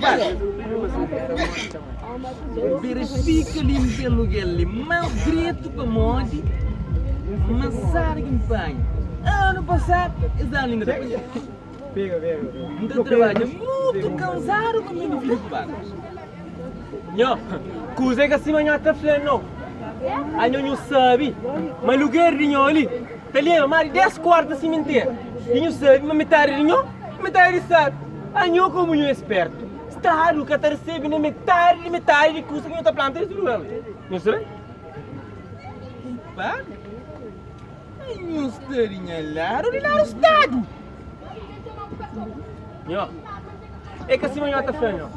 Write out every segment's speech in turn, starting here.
Kumpadri, verifika linpa el lugar li más dretu pamodi masada ki N panha anu pasadu es anu inda ta panha. N ta trabadja mutu kansadu pa N bende fidju ku barba. Nho, kuza é ka sima nho ta fla nau. Anho nhu sabe ma lugar di nho li ta leba más di 10 kuartu simentera. I nhu sabe ma metadi di nho, metadi di stadu. Anho komu nhu é spertu, stadu ka ta resebe nen metadi di metadi di kusa ki nhu ta planta nes lugar li. Nhu sabe? Kumpadri, anho sta di nha ladu ô di ladu stadu? Nho, é ka sima nho ta fla nho.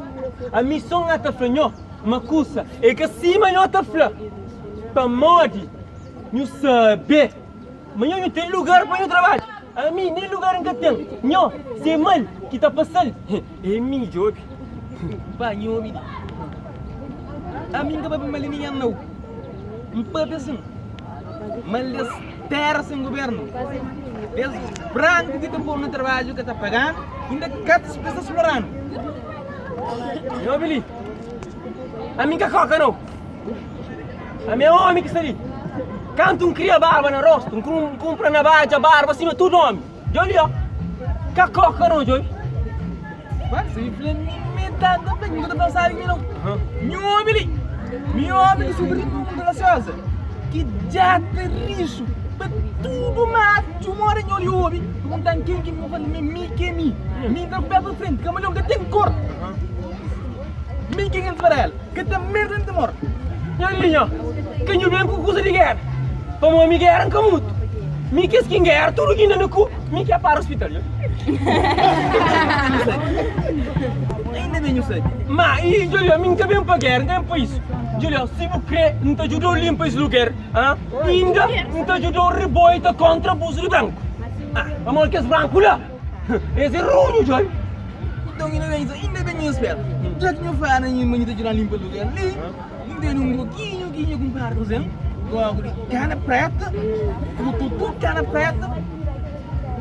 Ami so N ta fla nho ma kusa é ka sima nho ta fla. Pamodi nhu sabe ma nho nhu ten lugar pa nhu trabadja. Ami nen lugar N ka ten. Nho, si é mal ki ta pasa-l, é mi djobe. Pa nhu obi li. Ami N ka papia mal di ningen nau. N papia sin mal des tera sen gubernu. Des branku ki ta pô-nu na trabadju ka ta paga-nu, inda ka ta sta splora-nu. Nhu obi li. Ami N ka koka nau. Ami é omi ki sta li. Kantu N kria barba na rostu, N kunpra nabadja, barba sima tudu omi. Djobi li ó. Ka koka nau, djobi. Ba, si mi fla mi mi ta ta fla, mi ka ta fla sabi mi nau. Mi obi li. Mi obi li sobri un graciosa ki djata rixu pa tudu matxu mora nho li obi. Perguntan ken ki mi fla mi mi ki é mi. Mi ta pé pa frenti, kamaleon ka ten kor. Mi ki é farela, ka ten medu nen temor. Nho li nho, ka nhu ben ku kusa di gera, pamodi mi gera nka mutu. Mi kes ki ngera tudu ki nda na ku mi ki a para hospital nho. Ainda ben nhu sabi. Ma i nho li, mi nka ben pa gera, nka ben pa isu. Nho li, si bu kre nta djudau limpa es lugar, ha? Inda nta djudau riboita kontra abusu di branku. Ah, pamodi kes branku la. Es é runhu, djobe. Nton, inda ben, inda ben nhu spera. Dja ki nhu fla na nhu ma nhu ta djuda-m limpa lugar li, N tene un groginhu ki nha kunpadri traze-m, grogu di kana preta, frututu kana preta.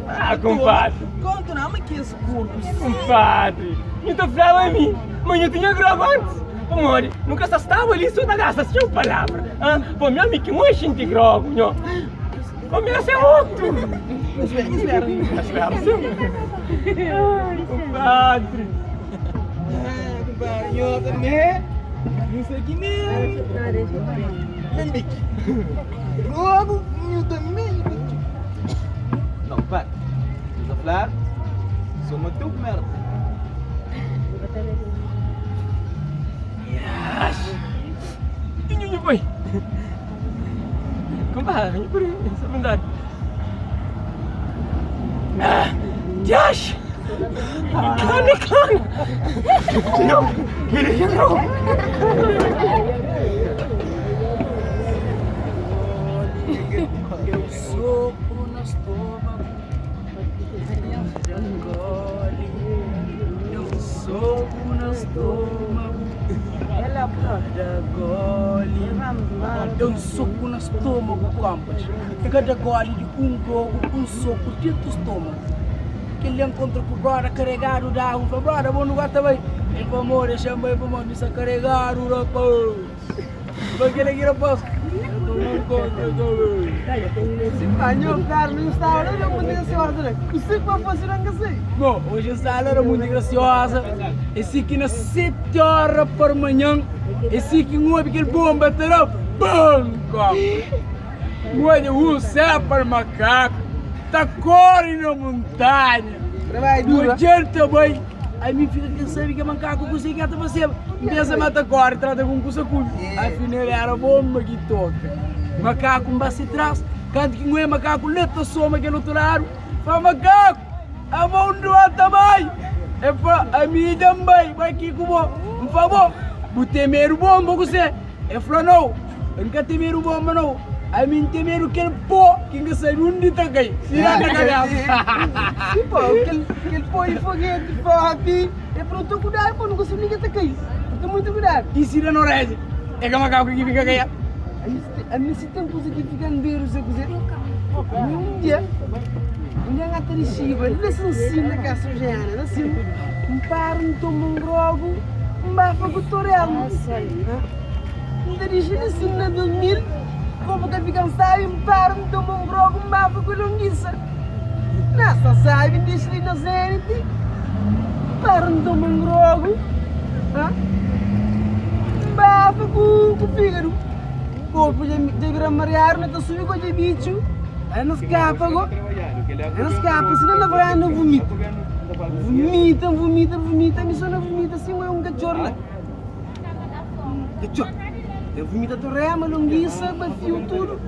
Ah, kunpadri. Konta na ma kes korpu si. Kunpadri, nhu ta flaba mi ma nhu tinha grogu antis. Pamodi nu ka sa staba li so ta gasta txeu palavra. Ah, pa mi ami ki moi xinti grogu, nho. Começa é outro. Espera, espera. Ai, compadre. Ah, compadre, eu também. Não sei que nem. Nem bique. Logo, eu também. Não, compadre. Estás a falar? Sou uma teu merda. Yes. Nhu, pai. Compadre, nhu pode sa vontade. Ah, Diax! Kana, kana! Não, ele entrou! Eu sopro no estômago, engole. Eu sopro no estômago, cada gole. É un soku na stômagu, kónpas. Kada góli di un grogu, un soku dentu stômagu. Kel-li N kontra ku bróda karegadu di agu. N fla, Bróda, bo nu ka ta bai? El fla, Amor, dexa-m bai pamodi mi sta karegadu, rapaz. N fla, Kel-li ki rapaz? El toma un konta Bom, hoje a sala era muito graciosa. É si que na 7 horas por manhã, é si que um ouve aquele bomba te dá bam, copo. Olha, um cepa macaco, tá corre na montanha. O gente também. Aí me fica quem sabe que é macaco, que sei que é tá fazendo. Pensa mata corre, trata com cusa cu. Afinal era bomba que toca. Macaco embaixo atrás, canto que não é macaco, leta soma aquele outro lado. Fala macaco, a mão do também. É fala, a minha também, vai aqui com bo. Não fala bom, bu tem medo bomba você. É fala não, eu nunca tem medo bomba não. A mim tem medo aquele pó que nunca sabe onde tá cai. Tira na cabeça. Sim, pô, aquele, aquele pó de foguete, papi. É para não ter cuidado, pô, não consigo ninguém tá cair. Tem muito cuidado. E se dá na orelha? É que macaco que fica caindo. A mim se tem coisa que fica em beiro, você coisa. Mi un dia, un dia N ta dixiba la Sansin na kasa Eugénia, la sin, N para N toma un grogu, N bafa ku torelu. N ta dixi la sin na 2000, komu ka fika N sabi, N para N toma un grogu, N bafa ku longisa. Na sa sabi, N dixi li na Zenith, N para N toma un grogu, N bafa ku fígadu. Korpu dja bira mariadu, na ta subi ku dja bitxu, aí na skapa go, aí na skapa, si na varanda N vumita, vumita, vumita, vumita, mi so na vumita sima un katxor la, un katxor, eu vumita torema, longisa, bafiu, tudu,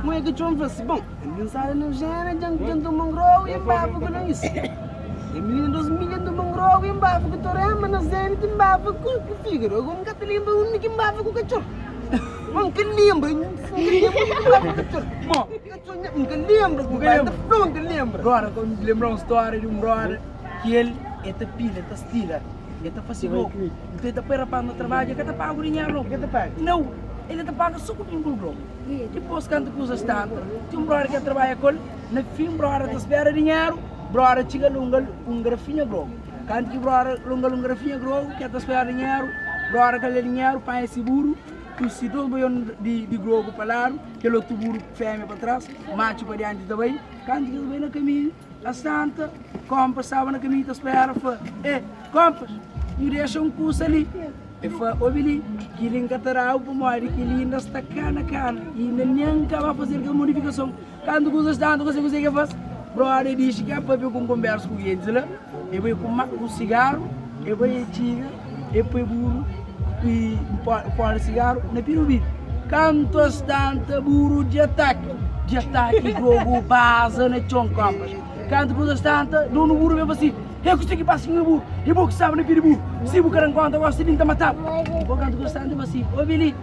ma e katxor N fla si, bon, ami N sala na jena, dja N toma un grou i N bafa ku longisa, e mi na 2000 dja N toma un grou i N bafa ku torema, na zenith N bafa ku figadu, ago N ka ta lenbra undi ki N bafa ku katxor. N ka lenbra, N ka lenbra. Mo. N ka lenbra, N ka fla N ka lenbra. Agora ta lenbra un storia di un brother ki el e ta pila, e ta stila, e ta fasi grogu. Nton e ta poi rapaz na trabadju, e ka ta paga dinheru logu. E ka ta paga? Nau, el ta paga so ku bingul grogu. Dipos kantu kuzas tanta, ti un brother ki el trabadja ku el, na fin brother ta spera dinheru, brother txiga lunga-l un garafinha grogu. Kantu ki brother lunga-l un garafinha grogu, ki el ta spera dinheru, brother ka da dinheru, panha si buru, Tusi dos boion di grogu pa ladu, kel otu buru femia pa tras, matxu pa dianti ta bai. Kantu ki es bai na kaminhu, a santa konpas staba na kaminhu ta spera, fla, E, konpas, nhu dexa un kusa li. E fla, Obi li, kili N ka ta da-bu pamodi kili inda sta kana kana, inda nen N ka ba faze kel modifikason. Kantu kusa sta anda, kuzê kuzê ke faz? Brother dixi ke papia ku un konbersu ku gentis la, e bai ku ku sigaru, e bai e txiga, e poi buru i fora sigaru na pidi obidu. Kantu es tanta buru di ataki, di ataki grogu baza na txon kompas. Kantu kusa sta anta, donu buru ben fla si, E kuzê ki pasa ku nha buru? E bo ki staba na pidi buru, si bu ka dan konta gosi di N ta matabu. Bo kantu kusa sta anta, e fla si, Obi li.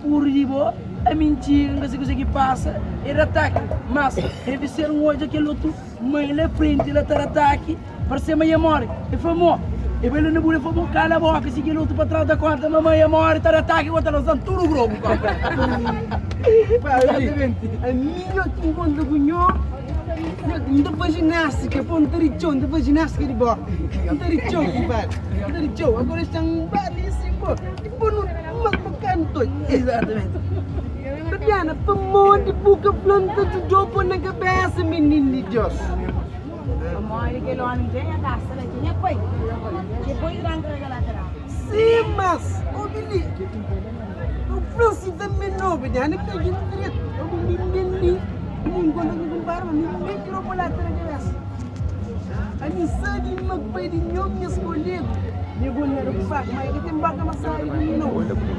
Puru di bo é mintira, N ka si kuzê ki pasa, é da ataki Mas deve ser N odja kel otu mãe la frenti la ta da ataki Parse ma e more, e fla mo E bai la na buru e fla mo kala boka Si kel otu pa tras da konta ma mãe e more ta da ataki Bo ta lansa-m tudu grogu kontra Exatamente Ami nho ki nkontra ku nho Nho ta faz ginástica pô N ta ri txeu, N ta faz ginástica di boka N ta ri txeu kumpadri, N ta ri txeu Agora es txan bali sin pô Tipo nu Mas bu kanto Exatamente. Fabiana, pamodi bu ka fla-m ta djudau pô na kabesa, minin di Dios? Pamodi kel omi dja nha kasa la dja nha pai dja poi djuda-m karega lata di agu. Sim, mas obi li, bu fla-m si tanbe no, Fabiana, pega el dretu, obi mi ben li, mi nkontra ku kunpadri, ma mi ben tirau pô lata na kabesa. Ami sabi ma pai di nho nhas kolegu Nha bo nada ku faku ma e ka ten boka ma sabi di mi no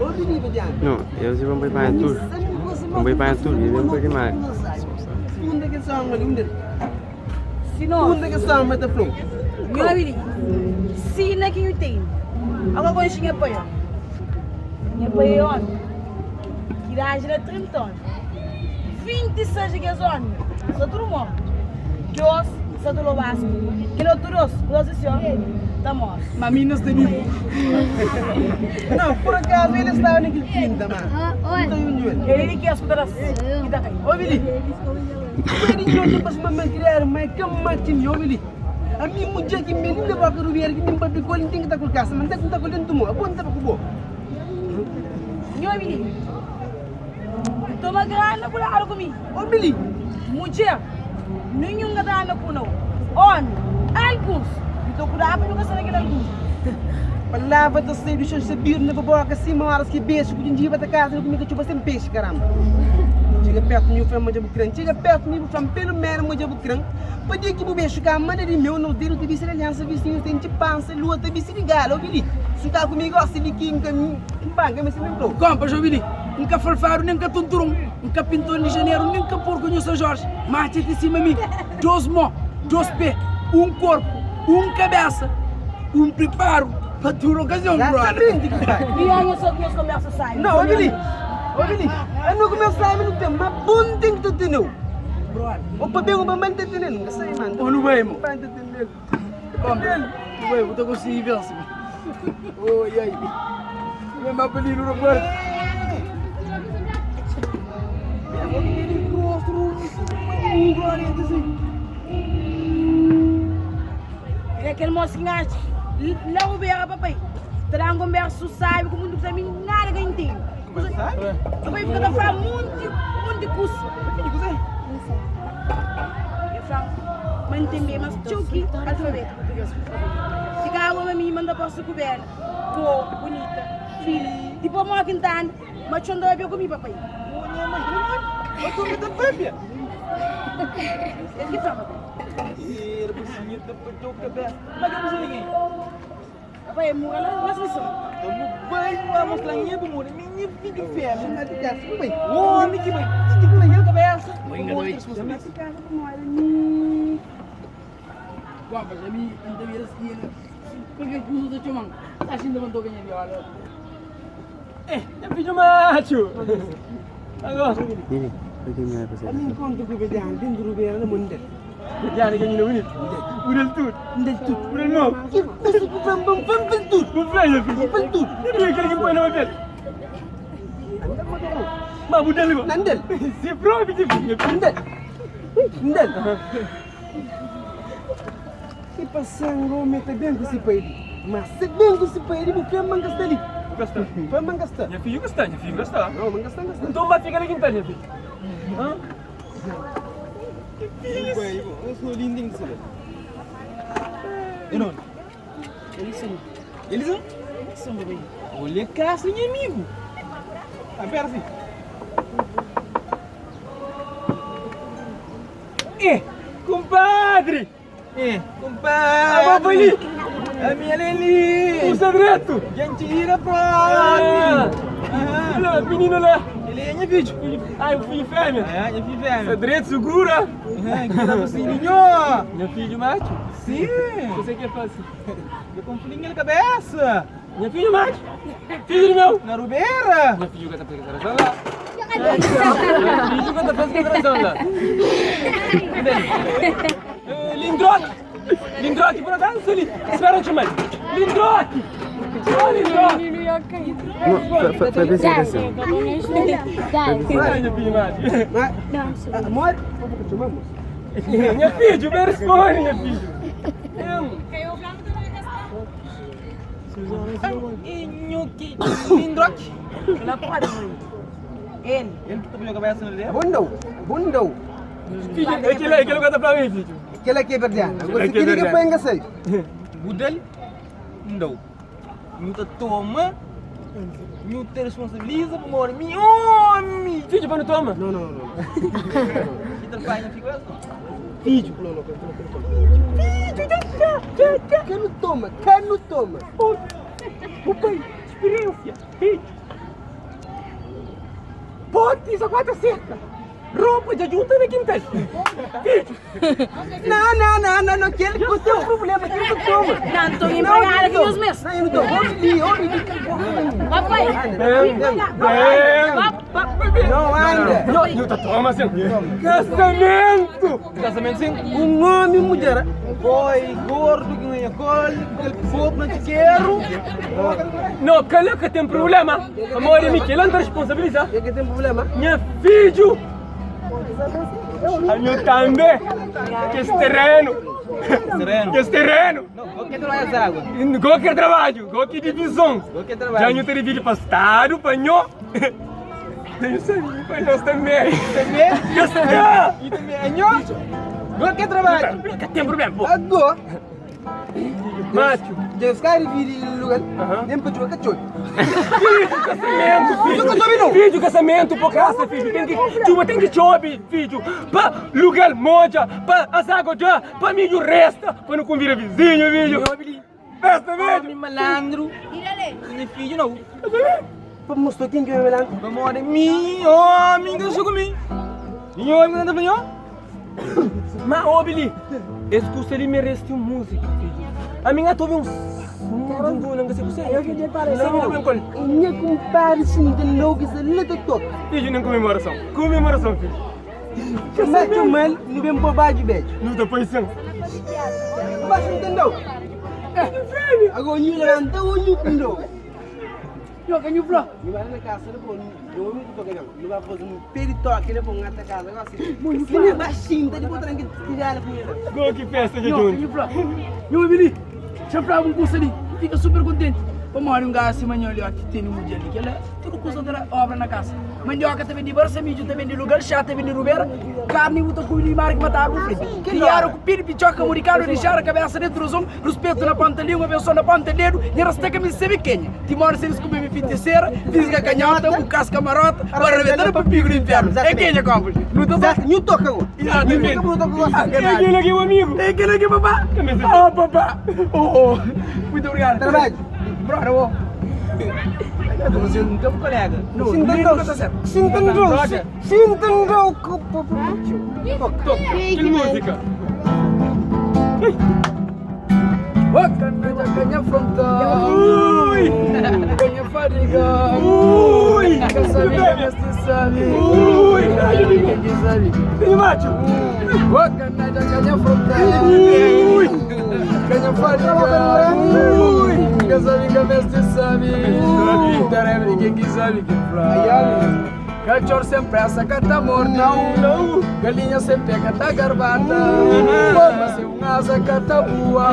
Obi li Badiana No, eles vão bai banha Ami tudo. sabi ma gosi Vão bai banha tudo, e vem para demais. Unda ke samba li, unda Si no, Unda ke samba ta flau nho obi li, sina ki nhu tene. Agora konxe nha pai, ó. Nha pai é omi, ki idadi la 30 anu. 26 di kes omi sta tudu mortu. Dos sta ta loba-s. Kel otu dos, gosi si ó, ta móre. Ma mi N sta bibu. Não, por acaso ele estava naquele 30, mano. Então eu não El é di kes ku ta da ki ta kai. Obi li. Pai di nho ta pasa ma malcriado, ma é ka mati mi, obi li. Ami mudjer ki mi li na boka rubera ki mi N papia ku el, N ten ki ta ku el kasa, ma N ta ku el dentu mo. Abo N ta ba ku bo. Nho obi li. Toma granda kudadu ku mi. Omi li. Mudjer, ninhun ka ta anda ku nau. Omi, alguns. N ta kudaba pa nhu ka sta na kel alguns. Palavra ta sai du xon sabir na bu boka sima oras ki bexu ku djindjiba ta kaza na kume katxuba sen pexi karamba. Txiga pertu mi bu fla-m ma dja bu kre-m Txiga pertu mi bu fla-m pelu menu ma dja bu kre-m Pa dia ki bu bexu ka manda di meu Nos dedu ta bisti di aliansa Vizinhus ta intxi pansa Lua ta bisti di gala Obi li, su ka ku mi gosi li ki N ka N banka mi si mi fla-u. Konpas, obi li, N ka falfadu nen ka tunturun, N ka pinton di janeru nen ka porku nhu San Jorge, Matxa ti sima mi, dos mo, dos pe, un korpu, un kabesa, un priparu pa tudu okazion, brother. Exatamente ki pai. Mi anha so ku nhos konbersa sabi. Não, obi li, obi li. Ano ku meu sabi nu ten, ma bom ten ki ta teneu. Brother. Ou pa ben ou pa mal ta tenel, nunca sai man. Ô nu bai mo. Pai ta tenel. Konpas, nu bai, bu ta konsigi vense mo. Oi ai. Vem ba pa li nu roberto. Un glória ta sai. É kel mos ki nganxa la rubera papai ta da un konbersu sabi ku munti kusa mi nada ka intende papai fika ta fla munti munti kusa el fla ma ntende mas txeu ki alfabetu purtuges fika agua ma mi ma nta parse ku bela boa bunita fina dipos mo ki nta anda ma txon ta papia ku mi papai el ki fla papai. Papai mura la na seleson. Guapas, ami N ta bira skina Qualquer kuza ta txoman Ta xinta pa N toka nha viola Eh, nha fidju matxu! Agora. Nini, pa ki mi pa Ami N kontra ku Bediana dentu rubera na mon del. Bediana ke nina bunitu. Bu del tudu. N del tudu. Bu del mau. Ki kuza ku fla-m pa N fla-m fla-l tudu. Bu fla nha fidju. N fla-l tudu. Nha fidju kel ki N poi na papel. Ma bu del go. Na N del. Si propi ki fidju. N del. N del. Ki pasan omi ta ben ku si pai li. Ma se ben ku si pai li bu fla ma N ka sta li. Bu ka sta. Fla ma N ka sta. Nha fidju ka sta, nha fidju ka sta. No, ma N ka sta, N ka sta. Nton ba fika na kintal, nha fidju. Hã? Ki fidju? Elison. Elison? Elison, bebê. Olha casa, nha amigo. Ah, pera assim. Eh, kumpadri! Eh, kumpadri! Abo pa li! A minha Leli! Usa dretu! Gente ira próprio! Ah, lá, menino lá! Ele é nha filho! Ah, o filho fêmea! É, nha filho fêmea! Usa dretu, segura! Ah, que tá possível! Nha filho macho? Sim! Você que é fácil! Eu confundi na cabeça! Nha filho macho! Filho do meu! Na Rubeira! Nha filho que tá fazendo lá! Nha filho que tá fazendo lá! Lindroque! Lindroque, por acaso ali! Espera um chamar! Lindroque! Oh, Lindroque! Não, foi bem assim. Vai, nha filho macho! Amor, vou chamar moço. Nha filho, bem responde, nha filho! Lindroque! Ela pode, mãe. Ele. Ele que tá põe a cabeça no dedo? Bundau, bundau. Filho, aquele aquele que tá pra mim, filho. Aquele aqui é Bediana. Aquele Agora é se queria que Bediana. põe sei. Budel, não. Não te toma, não te responsabiliza por morrer. Mi homem! Filho, para não toma. Não, não, não. Que tal pai não fica essa? Filho. Não, não, não. Quem não toma, quem não toma. O pai, experiência, filho. Pote, isso agora cerca. Roupa de junta na quintal. Filho. Não, não, não, não, não. Aquele que tem um problema, aquele que toma. Não, estou empregada aqui nos meses. Não, eu não tomo. Homem, homem, Papai. Bem, bem. Não anda. Não, não tá toma assim. Casamento. Casamento sim? Um homem e uma mulher. Boy, gordo, que não é cole, aquele fogo não te quero. Não, cala que tem problema. Amor, é que não te responsabiliza. E que tem problema? Minha filho. A meu também. Que esse terreno. Terreno. Que esse terreno. Não, qualquer trabalho é água. Qualquer trabalho, qualquer divisão. Qualquer Já trabalho. não teria vídeo para estado, para nho. Tenho sangue para nós também. Também? Eu sei. E também é nho? Qualquer trabalho. Nunca tem problema, pô. Agora, Macho. Deus quer vir lugar, nem para jogar cachorro. Filho, casamento, filho. Não sobe, não. Filho, casamento, pô, casa, filho. Tem que, chuva, tem que chove, filho. Pa lugar moja, pa as águas já, pa milho resta, pa não convidar vizinho, filho. Festa, Homem filho. malandro. Minha filho não. Para mostrar quem que é melhor. Vamos embora. Mi homem, que chegou mim. Mi homem, não tá falando? Mas, ô, Billy, esse curso ali merece uma música, filho. A minha tô um... Não sei você. Eu que te parece. Não, não, não. Minha compadre se não logo se lhe toca. Filho, nem comemoração. Comemoração, filho. Mete o mal, não vem bobagem, beijo. Não tá pensando. Mas não entendeu? Agora, eu levanta o olho com. Nho ka nhu fla. Nu bai na kasa la bo, nho omi ku toka ben. Nu bai faze un pé di toki la bo, ngata kasa gosi. Si mi ba xinta di bo tranka tigela ku mi la. Go ki festa dja Nho ka djuntu. nhu fla. Nho omi li, xa flaba un kusa li, N fika super kontenti. Pamodi un gajo sima nho li ó ki tene mudjer li, kela tudu kusa ta da obra na kasa. Mandioka ta bende barsa, midju ta bende lugar, xá ta bende rubera, karni bu ta kume di mari ki matadu bu frenti. Kriadu ku pidi pitxoka, murikadu di xara, kabesa dentu rozon, Ruspetu na ponta lingua, benson na ponta dedu, nha rasteka mi sabe kenha. Timóri se diskubri mi fitisera, fisga kanhota, bu kaska marota, bu arrebenta na papigu di infernu. É kenha, konplis? Nu ta toka. Nhu toka go. Exatamente. Nhu toka bu toka go. É kela ki é bu amigu. É kela ki é papá. Oh, papá. Oh, oh. Muito obrigado. Trabadju. Brother, oh. Você nunca foi colega. Não, nunca tá certo. Sintandrou. Sintandrou. Toka. Kel múzika. Oh, canadja, canha frontal. Ui! Canha fadiga. Ui! Ka sabe, ka meste sabe. Ui! Quem que sabe? Tem macho! Oh, canadja, canha frontal. Ui! Canha fadiga. Ui! Ka sabe, ka meste sabe. Tarebe de quem que sabe que fala. Cachorro sem pressa, cata morto. Não! Galinha sem pé, cata garbata. Pomba sem um asa, cata voa.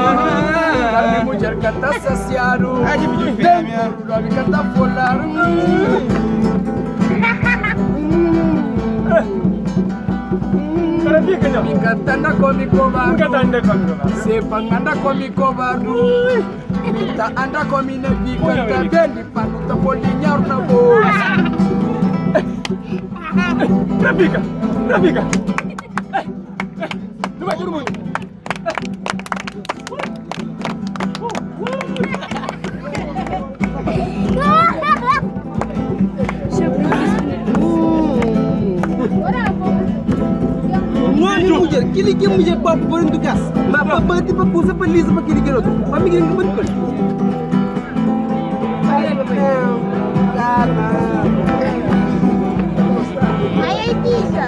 Carne mulher, cata saciado. Ai, que pediu Tem fêmea. couro, nome, cata folar. Cara fica, nho. Mi cata anda come cobardo. Nunca tá andando comigo. Se anda come cobardo. Mi ta anda come na pica, tá bem, pano tá bolinhar na bolsa. Trafica! Trafica! Não vai todo mundo! Un omi mudjer, kili ki é mudjer pa pa dentu kas, ma pa bati pa kusa pa lisa pa kili kel otu, pa mi kili ka bati ku el. Karma. Ai, ai, tija.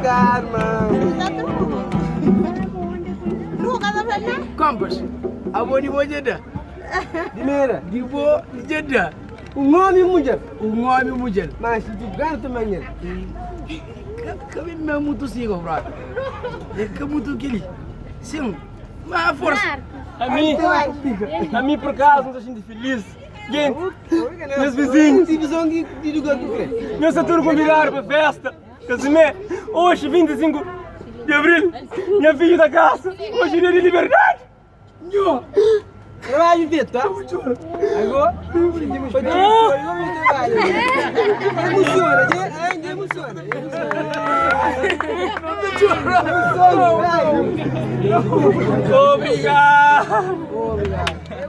Karma. Nunca tá falando? Compas, abo di bo dja Dimera, Di bo dja da. un omi mudjer, Un omi mudjer. ma si tu gana ta manha. Ka ben mesmo mutu siga, brother. É ka mutu kili. Sim, mas força. A mim, a mim por acaso, não estou sentindo feliz. Gente, meus vizinhos, Divisão de de lugar que crê. meus está tudo convidado para festa. Casimé, hoje, 25 de abril, minha filha da casa, hoje é dia de liberdade. Nho, Trabalho feito, tá? Agora, sentimos trabalho. Emociona, ainda emociona. Emociona. Obrigado. Obrigado.